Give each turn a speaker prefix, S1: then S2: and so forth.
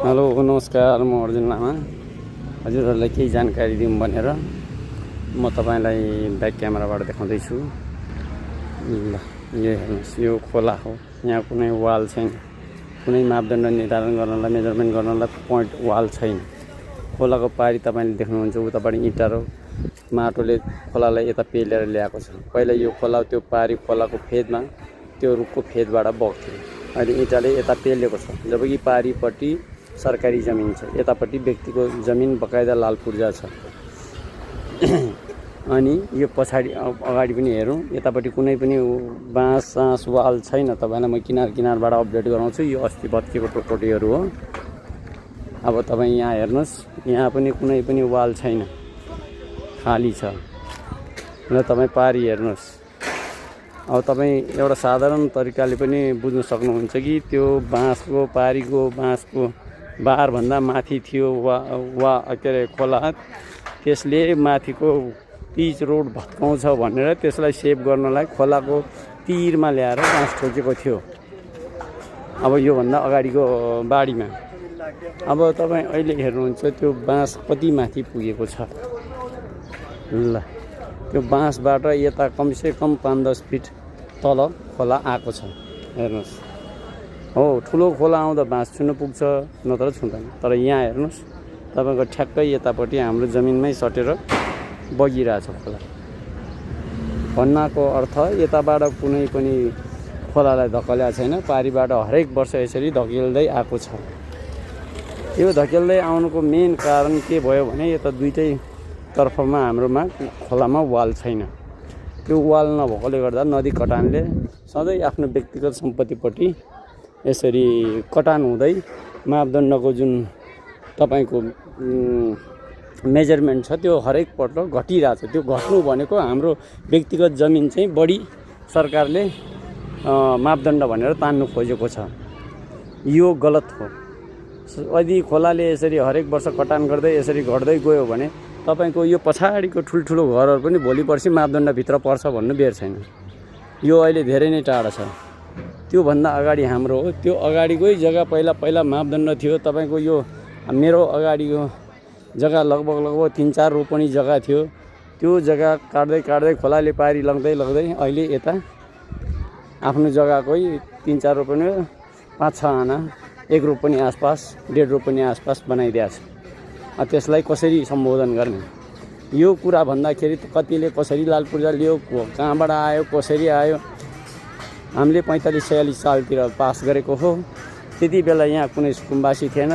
S1: Hello नमस्कार, म अर्जुन लामा। हजुरहरूलाई केही जानकारी दिउँ भनेर म तपाईँलाई ब्याक क्यामेराबाट देखाउँदैछु। ल यो हेर्नुहोस्, यो खोला हो। यहाँ कुनै वाल छैन, कुनै मापदण्ड निर्धारण गर्नलाई, मेजरमेन्ट गर्नलाई पोइन्ट वाल छैन। खोलाको पारी तपाईँले देख्नुहुन्छ, उतापट्टि इँटा र माटोले खोलालाई यता पेलेर ल्याएको छ। पहिला यो खोला त्यो पारी खोलाको फेदमा त्यो रुखको फेदबाट बग्थ्यो। अहिले इँटाले यता पेलेको छ, जबकि पारीपट्टि सरकारी जमिन छ, यतापट्टि व्यक्तिको जमिन बकायदा लाल पूर्जा छ। अनि यो पछाडि अगाडि पनि हेरौँ, यतापट्टि कुनै पनि बाँस वाल छैन। तपाईँलाई म किनारबाट अपडेट गराउँछु। यो अस्ति भत्किएको टोकटोटीहरू हो। अब तपाईँ यहाँ हेर्नुहोस्, यहाँ पनि कुनै पनि वाल छैन, खाली छ। र तपाईँ पारी हेर्नुहोस्। अब तपाईँ एउटा साधारण तरिकाले पनि बुझ्न सक्नुहुन्छ कि त्यो बाँसको पारीको बाँसको बारभन्दा माथि थियो वा के अरे खोला, त्यसले माथिको पिच रोड भत्काउँछ भनेर त्यसलाई सेभ गर्नलाई खोलाको तिरमा ल्याएर बाँस ठोकेको थियो। अब योभन्दा अगाडिको बाढीमा अब तपाईँ अहिले हेर्नुहुन्छ, त्यो बाँस कति माथि पुगेको छ। ल त्यो बाँसबाट यता कमसेकम 5-10 फिट तल खोला आएको छ। हेर्नुहोस्, हो ठुलो खोला आउँदा बाँस छुन पुग्छ, नत्र छुँदैन। तर यहाँ हेर्नुहोस्, तपाईँको ठ्याक्कै यतापट्टि हाम्रो जमिनमै सटेर बगिरहेछ खोला। भन्नाको अर्थ यताबाट कुनै पनि खोलालाई धकेलेको छैन, पारीबाट हरेक वर्ष यसरी धकेल्दै आएको छ। यो धकेल्दै आउनुको मेन कारण के भयो भने यता दुईटै तर्फमा हाम्रोमा खोलामा वाल छैन। त्यो वाल नभएकोले गर्दा नदी कटानले सधैँ आफ्नो व्यक्तिगत सम्पत्तिपट्टि यसरी कटान हुँदै मापदण्डको जुन तपाईँको मेजरमेन्ट छ त्यो हरेक पल्ट घटिरहेछ। त्यो घट्नु भनेको हाम्रो व्यक्तिगत जमिन चाहिँ बढी सरकारले मापदण्ड भनेर तान्नु खोजेको छ। यो गलत हो। यदि खोलाले यसरी हरेक वर्ष कटान गर्दै यसरी घट्दै गयो भने तपाईँको यो पछाडिको ठुल्ठुलो घरहरू पनि भोलि पर्सि मापदण्डभित्र पर्छ भन्नु बेर छैन। यो अहिले धेरै नै टाढा छ। त्योभन्दा अगाडि हाम्रो हो, त्यो अगाडिकै जग्गा पहिला मापदण्ड थियो। तपाईँको यो मेरो अगाडिको जग्गा लगभग 3-4 रोपनी जग्गा थियो। त्यो जग्गा काट्दै खोलाले पारी लग्दै अहिले यता आफ्नो जग्गाकै 3-4 रोपनी 5-6 आना 1 रोपनी आसपास 1.5 रोपनी आसपास बनाइदिएको छ। त्यसलाई कसरी सम्बोधन गर्ने, यो कुरा भन्दाखेरि कतिले कसरी लाल पूर्जा लियो, कहाँबाट आयो, कसरी आयो। हामीले 45-46 सालतिर पास गरेको हो। त्यति बेला यहाँ कुनै सुकुम्बासी थिएन।